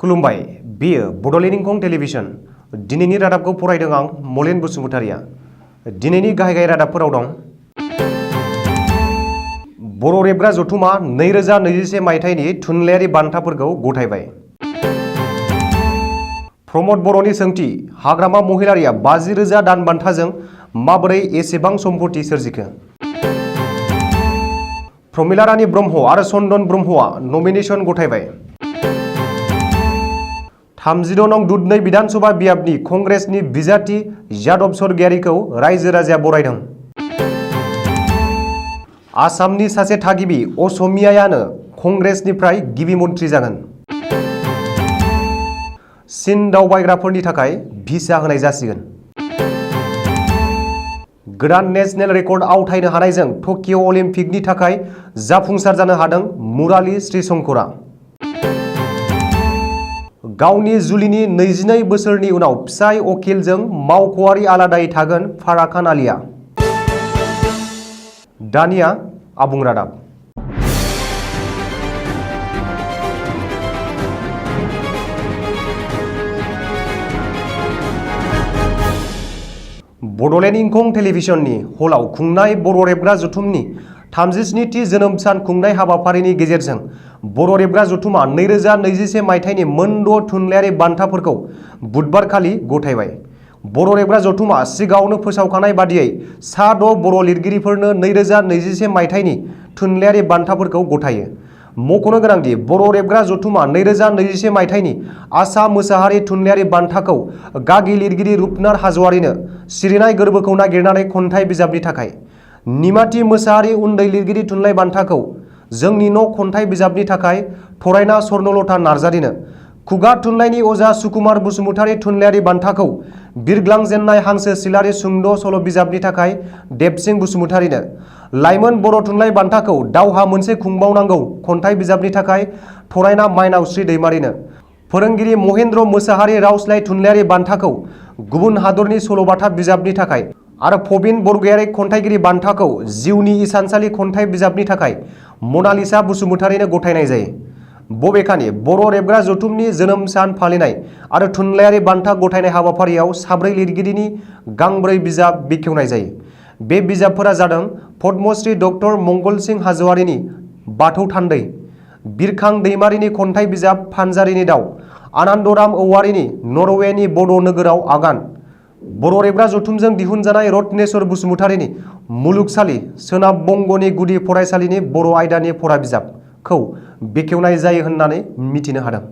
खुलुमबाय बेयो बड'लेण्ड इंखं टेलिभिजन दिनैनि रादाबखौ फरायदों आं मलेन बसुमतारिया। दिनैनि गाहाय रादाबफोराव दं। बर' रेबग्रा जथुमा 2021 मायथाइनि थुनलाइयारि बान्थाफोरखौ गथायबाय। प्रमद बर'नि सोंथि हाग्रामा महिलारिया 50,000 दान बान्थाजों माबोरै एसेबां सम्पति सोरजिखो? प्रमिला रानी ब्रह्म आरो चन्दन ब्रह्मआ नमिनेशन गथायबाय। 32 नं दुधनै विधानसभा बियाबनि कंग्रेसनि बिजाथि यादव स्वर्गियारिखौ रायजो राजाया बरायदों। आसामनि सासे थागिबि असमियायानो कंग्रेसनिफ्राय गिबि मन्थ्रि जागोन। चीन दावबायग्राफोरनि थाखाय भिसा होनाय जासिगोन। गोदान नेशनेल रेकर्ड आवथायनो हानायजों टकिय' अलिम्पिकनि थाखाय जाफुंसार जानो हादों मुराली श्रीशंकरआ। गावनि जुलिनि 22 बोसोरनि उनाव फिसाय अखिलजों मावख'आरि आलादायै थागोन फारा खान आलिया। दानिया आबुं रादाब। बड'लेण्ड इंखं टेलिभिजननि हलाव खुंनाय बर' रेबग्रा जथुमनि 37थि जोनोम सान खुंनाय हाबाफारिनि गेजेरजों बर' रेबग्रा जथुमा 2021 मायथाइनि मोनद' थुनलाइयारि बान्थाफोरखौ बुधबारखालि गथायबाय। बर' रेबग्रा जथुमा सिगाङावनो फोसावखानाय बादियै सा 6 बर' लिरगिरिफोरनो 2021 मायथाइनि थुनलाइयारि बान्थाफोरखौ गथायो। मख'नो गोनांदि बर' रेबग्रा जथुमा 2021 मायथाइनि आसाम मोसाहारि थुनलाइयारि बान्थाखौ गागि लिरगिरि रुपनाथ हाज'वारिनो सिरिनाय गोरबोखौ नागिरनानै खन्थाइ बिजाबनि थाखाय, निमाथि मोसाहारि उन्दै लिरगिरि थुनलाइ बान्थाखौ जोंनि न' खन्थाइ बिजाबनि थाखाय थरायना स्वर्णलता नार्जारिनो, खुगा थुनलाइनि अजा सुकुमार बसुमतारि थुनलाइयारि बान्थाखौ बिरग्लांजेननाय हांसो सिलारि सुंद' सल' बिजाबनि थाखाय देबसिं बसुमतारिनो, लाइमोन बर' थुनलाइ बान्थाखौ दावहा मोनसे खुंबावनांगौ खन्थाइ बिजाबनि थाखाय थरायना माइनावस्रि दैमारिनो, फोरोंगिरि महेन्द्र मोसाहारि रावस्लाइ थुनलाइयारि बान्थाखौ गुबुन हादरनि सल'बाथा बिजाबनि थाखाय आरो फबिन बरगयारि खन्थाइगिरि बान्थाखौ जिउनि इसानसालि खन्थाइ बिजाबनि थाखाय मनालिसा बसुमतारिनो गथायनाय जायो। बबेखानि बर' रेबग्रा जथुमनि जोनोम सान फालिनाय आरो थुनलाइयारि बान्था गथायनाय हाबाफारियाव 4 लिरगिरिनि गांब्रै बिजाब बेखेवनाय जायो। बे बिजाबफोरा जादों पद्मश्री डक्टर मंगलसिं हाज'वारिनि बाथौ थान्दै, बिरखां दैमारिनि खन्थाइ बिजाब फानजारिनि दाउ, आनन्दराम औवारिनि नरवेनि बड' नोगोराव आगान, बर' रेबग्रा जथुमजों दिहुनजानाय रत्नेश्वर बसुमतारिनि मुलुगसालि सोनाब बंग'नि गुदि फरायसालिनि बर' आयदानि फरा बिजाबखौ बेखेवनाय जायो होननानै मिथिनो हादों।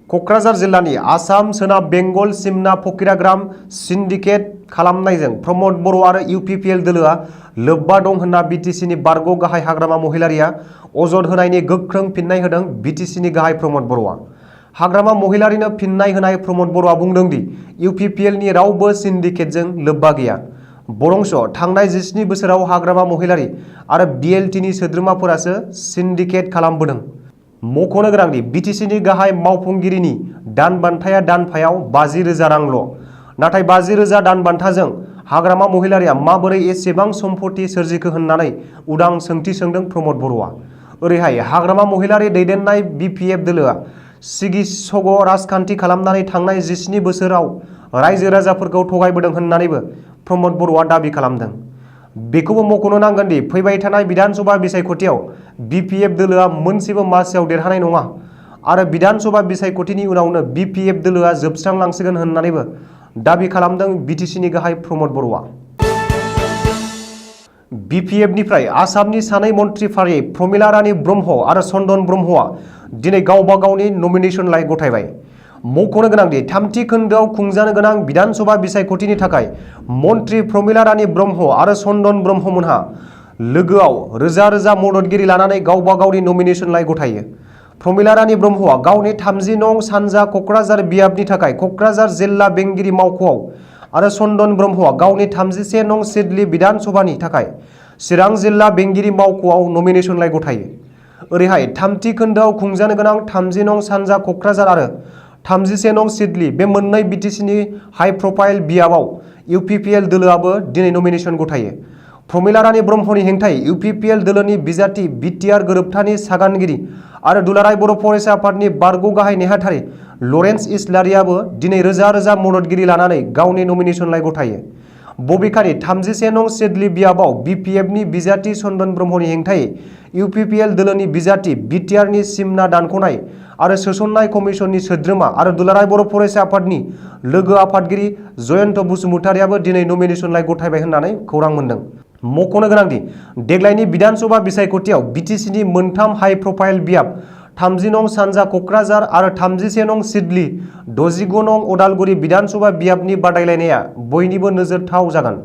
क'क्राझार जिल्लानि आसाम सोनाब बेंगल सिमना फकिराग्राम सिन्डिकेट खालामनायजों प्रमद बर' आरो इउपिपिएल दोलोआ लोब्बा दं होनना बिटिसिनि बारग' गाहाय हाग्रामा महिलारिया अजद होनायनि गोख्रों फिननाय होदों बिटिसिनि गाहाय प्रमद बर'आ। हाग्रामा महिलारिनो फिननाय होनाय प्रमद बर'आ बुंदों दि इउपिपिएलनि रावबो सिन्डिकेटजों लोब्बा गैया। बरंस थांनाय 17 बोसोराव हाग्रामा महिलारि आरो बिएलटिनि सोद्रोमाफोरासो सिन्डिकेट खालामबोदों। मख'नो गोनांदि बिटिसिनि गाहाय मावफुंगिरिनि दान बान्थाया दानफायाव 50,000 रांल'। नाथाय 50,000 दान बान्थाजों हाग्रामा महिलारिया माबोरै एसेबां सम्पति सोरजिखो होननानै उदां सोंथि सोंदों प्रमद बर'आ। ओरैहाय हाग्रामा महिलारि दैदेननाय बिपिएफ दोलोआ सिगिसग' राजखान्थि खालामनानै थांनाय 17 बोसोराव रायजो राजाफोरखौ थगायबोदों होननानैबो प्रमद बर'आ दाबि खालामदों। बेखौबो मख'नो नांगोन दि फैबाय थानाय बिधानसभा बिसायख'थियाव बिपिएफ दोलोआ मोनसेबो मासियाव देरहानाय नङा आरो बिधानसभा बिसायख'थिनि उनावनो बिपिएफ दोलोआ जोबस्रांलांसिगोन होननानैबो दाबि खालामदों बिटिसिनि गाहाय प्रमद बर'आ। बिपिएफनिफ्राय आसामनि सानै मन्थ्रि फारियै प्रमिला रानी ब्रह्म आरो चन्दन ब्रह्मआ दिनै गावबा गावनि नमिनेशनलाइ गथायबाय। मख'नो गोनांदि 3थि खोन्दोआव खुंजानो गोनां बिधानसभा बिसायख'थिनि थाखाय मन्थ्रि प्रमिला रानी ब्रह्म आरो चन्दन ब्रह्ममोनहा लोगोआव रोजा रोजा मददगिरि लानानै गावबा गावनि नमिनेशनलाइ गथायो। प्रमिला रानी ब्रह्मआ गावनि 30 नं सानजा क'क्राझार बियाबनि थाखाय क'क्राझार जिल्ला बेंगिरि मावख'आव आरो चन्दन ब्रह्मआ गावनि 31 नं सिडली बिधानसभानि थाखाय चिरां जिल्ला बेंगिरि मावख'आव नमिनेशनलाइ गथायो। ओरैहाय 3थि खोन्दोआव खुंजानो गोनां 30 नं सानजा क'क्राझार आरो 31 नं सिडली बे मोननै बिटिसिनि हाइ प्रफाइल बियाबाव इउपिपिएल दोलोआबो दिनै नमिनेशन गथायो। प्रमिला रानी ब्रह्मनि हेंथायै इउपिपिएल दोलोनि बिजाथि बिटिआर गोरोबथानि सागानगिरि आरो दुलाराय बर' फरायसा आफादनि बारग' गाहाय नेहाथारि लरेन्स इस्लारियाबो दिनै रोजा रोजा मददगिरि लानानै गावनि नमिनेसनलाइ गथायो। बबेखानि 31 नं सिडली बियाबाव बिपिएफनि बिजाथि चन्दन ब्रह्मनि हेंथायै इउपिपिएल दोलोनि बिजाथि बिटिआरनि सिमना दानख'नाय आरो सोसननाय कमिसननि सोद्रोमा आरो दुलाराय बर' फरायसा आफादनि लोगो आफादगिरि जयन्त बसुमतारियाबो दिनै नमिनेसनलाइ गथायबाय होननानै खौरां मोन्दों। मख'नो गोनांदि देग्लायनि बिधानसभा बिसायख'थियाव बिटिसिनि मोनथाम हाइ प्रफाइल बियाब 30 नं सानजा क'क्राझार आरो 31 नं सिडली 69 नं अदालगुरि बिधानसभा बियाबनि बादायलायनाया बयनिबो नोजोरथाव जागोन।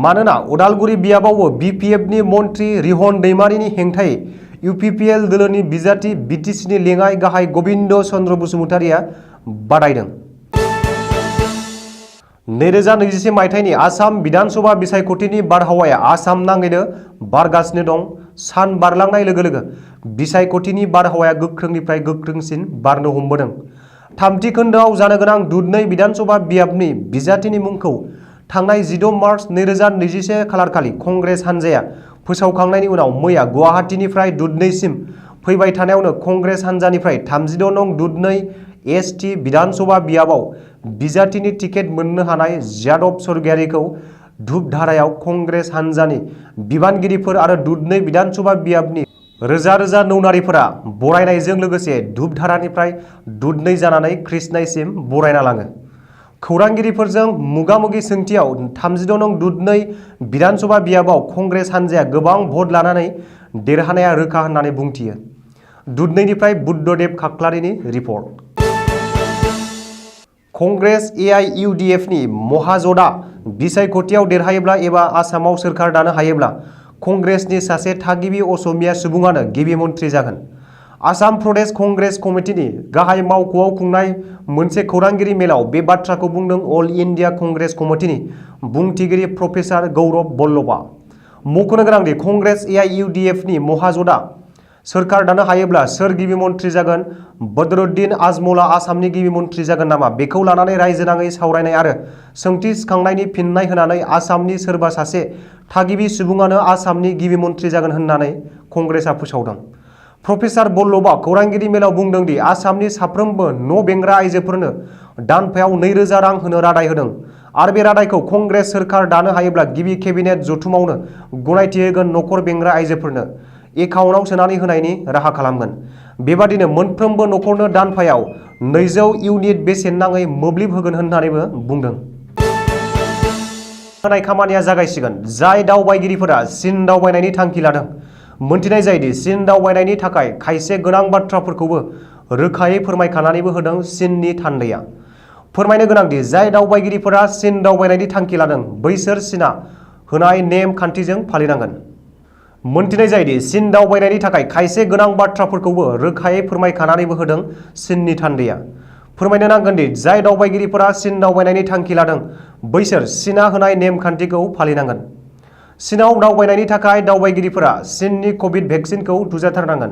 मानोना अदालगुरि बियाबावबो बिपिएफनि मन्त्रि रिहन दैमारिनि हेंथायै इउपिपिएल दोलोनि बिजाथि बिटिसिनि लेङाइ गाहाय गबिन्द चन्द्र बसुमतारिया बादायदों। 2021 मायथाइनि आसाम बिधानसभा बिसायख'थिनि बारहावाया आसाम नाङैनो बारगासिनो दं। सान बारलांनाय लोगो लोगो बिसायख'थिनि बारहावाया गोख्रोंनिफ्राय गोख्रोंसिन बारनो हमबोदों। थामथि खोन्दोआव जानो गोनां दुधनৈ बिधानसभा बियाबनि बिजाथिनि मुंखौ थांनाय 16 मार्च 2021 खालारखालि कंग्रेस हान्जाया फोसावखांनायनि उनाव मैया गुवाहाटीनिफ्राय दुधनैसिम फैबाय थानायावनो कंग्रेस हान्जानिफ्राय 36 नं दुधनৈ एसटि बिधानसभा बियाबाव बिजाथिनि टिकेट मोननो हानाय जादब स्वर्गियारिखौ धुपधारायाव कंग्रेस हान्जानि बिबानगिरिफोर आरो दुधनৈ बिधानसभा बियाबनि रोजा रोजा नौनारिफोरा बरायनायजों लोगोसे धुपधारानिफ्राय दुधनৈ जानानै कृष्णाइसिम बरायना लाङो। खौरांगिरिफोरजों मुगा-मुगि सोंथियाव 36 नं दुधनৈ बिधानसभा बियाबाव कंग्रेस हान्जाया गोबां भट लानानै देरहानाया रोखा होननानै बुंथियो। दुधनैनिफ्राय बुद्धदेब खाख्लारिनि रिपर्ट। कंग्रेस एआइइउडिएफनि महाजोता बिसायख'थियाव देरहायोब्ला एबा आसामाव सोरखार दानो हायोब्ला कंग्रेसनि सासे थागिबि असमिया सुबुङानो गिबि मन्थ्रि जागोन। आसाम प्रदेश कंग्रेस कमिटिनि गाहाय मावख'आव खुंनाय मोनसे खौरांगिरि मेलाव बे बाथ्राखौ बुंदों अल इन्डिया कंग्रेस कमिटिनि बुंथिगिरि प्रफेसार गौरब बल्लभआ। मख'नो गोनांदि कंग्रेस एआइइउडिएफनि महाजोता सोरखार दानो हायोब्ला सोर गिबि मन्थ्रि जागोन, बदरुद्दिन आजमलआ आसामनि गिबि मन्थ्रि जागोन नामा बेखौ लानानै रायजो नाङै सावरायनाय आरो सोंथि सिखांनायनि फिननाय होनानै आसामनि सोरबा सासे थागिबि सुबुङानो आसामनि गिबि मन्थ्रि जागोन होननानै कंग्रेसआ फोसावदों। प्रफेसार बल्लभआ खौरांगिरि मेलाव बुंदों दि आसामनि साफ्रोमबो न' बेंग्रा आइजोफोरनो दानफायाव 2000 रां होनो रादाय होदों आरो बे रादायखौ कंग्रेस सोरखार दानो हायोब्ला गिबि केबिनेट जथुमावनो गनायथि होगोन नखर बेंग्रा आइजोफोरनो एकाउन्टआव सोनानै होनायनि राहा खालामगोन। बेबादिनो मोनफ्रोमबो नखरनो दानफायाव 200 इउनिट बेसेन नाङै मोब्लिब होगोन होननानैबो बुंदों। होनाय खामानिया जागायसिगोन। जाय दावबायगिरिफोरा चीन दावबायनायनि थांखि लादों मोनथिनाय जायोदि चीन दावबायनायनि थाखाय खायसे गोनां बाथ्राफोरखौबो रोखायै फोरमायखानानैबो होदों चीननि थान्दैआ। फोरमायनो गोनांदि जाय दावबायगिरिफोरा चीन दावबायनायनि थांखि लादों बैसोर चीनआ होनाय नेम खान्थिजों फालिनांगोन। मोनथिनाय जायोदि चीन दावबायनायनि थाखाय खायसे गोनां बाथ्राफोरखौबो रोखायै फोरमायखानानैबो होदों चीननि थान्दैआ। फोरमायनो नांगोनदि जाय दावबायगिरिफोरा चीन दावबायनायनि थांखि लादों बैसोर चीनआ होनाय नेमखान्थिखौ फालिनांगोन। चीनआव दावबायनायनि थाखाय दावबायगिरिफोरा चीननि कभिड भेक्सिनखौ थुजाथारनांगोन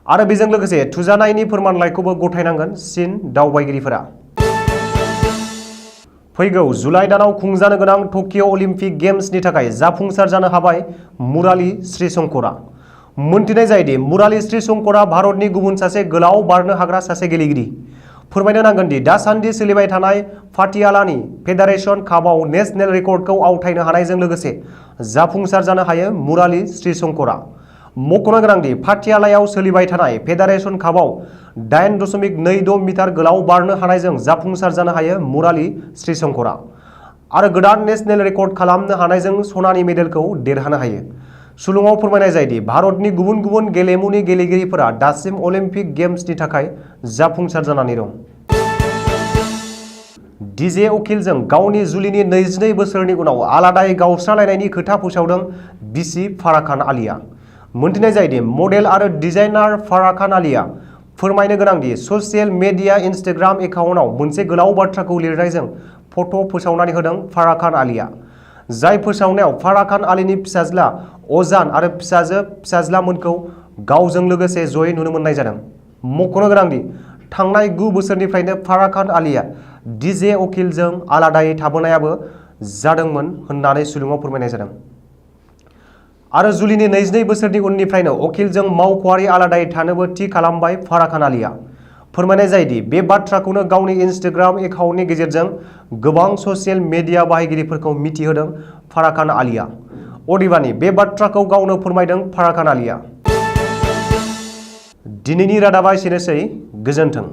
आरो बेजों लोगोसे थुजानायनि फोरमानलाइखौबो गथायनांगोन चीन दावबायगिरिफोरा। फैगौ जुलाइ दानाव खुंजानो गोनां टकिय' अलिम्पिक गेम्सनि थाखाय जाफुंसार जानो हाबाय मुराली श्रीशंकरआ। मोनथिनाय जायोदि मुराली श्रीशंकरआ भारतनि गुबुन सासे गोलाव बारनो हाग्रा सासे गेलेगिरि। फोरमायनो नांगोनदि दासान्दि सोलिबाय थानाय पाटियालानि फेडारेशन कापआव नेशनेल रेकर्डखौ आवथायनो हानायजों लोगोसे जाफुंसार जानो हायो मुराली श्रीशंकरआ। मख'नो गोनांदि पाटियालायाव सोलिबाय थानाय फेडारेशन कापआव 8.26 मिटार गोलाव बारनो हानायजों जाफुंसार जानो हायो मुराली श्रीशंकरआ आरो गोदान नेशनेल रेकर्ड खालामनो हानायजों सनानि मेडेलखौ देरहानो हायो। सुलुङाव फोरमायनाय जायोदि भारतनि गुबुन गुबुन गेलेमुनि गेलेगिरिफोरा दासिम अलिम्पिक गेम्सनि थाखाय जाफुंसार जानानै दं। डीजे उकिलजों गावनि जुलिनि 22 बोसोरनि उनाव आलादायै गावस्रालायनायनि खोथा फोसावदों बिसि फारा खान आलिया। मोनथिनाय जायोदि मडेल आरो डिजाइनार फारा खान आलिया फोरमायनो गोनांदि ससियेल मेडिया इन्स्टाग्राम एकाउन्टआव मोनसे गोलाव बाथ्राखौ लिरनायजों फट' फोसावनानै होदों फारा खान आलिया। जाय फोसावनायाव फारा खान आलिनि फिसाज्ला अजान आरो फिसाजोमोनखौ गावजों लोगोसे जयै नुनो मोननाय जादों। मख'नो गोनांदि थांनाय 9 बोसोरनिफ्रायनो फारा खान आलिया डीजे उकिलजों आलादायै थाबोनायाबो जादोंमोन होननानै सुलुङाव फोरमायनाय जादों। आरो जुलिनि 22 बोसोरनि उननिफ्रायनो अकिलजों मावख'आरि आलादायै थानोबो थि खालामबाय फाराखान आलीआ। फोरमायनाय जायोदि बे बाथ्राखौनो गावनि इनस्टाग्राम एकाउन्टनि गेजेरजों गोबां ससियेल मिडिया बाहायगिरिफोरखौ मिथिहोदों फाराखान आलीआ। अदेबानि बे बाथ्राखौ गावनो फोरमायदों फाराखान आलीआ। दिनैनि रादाबा एसेनोसै, गोजोन्थों।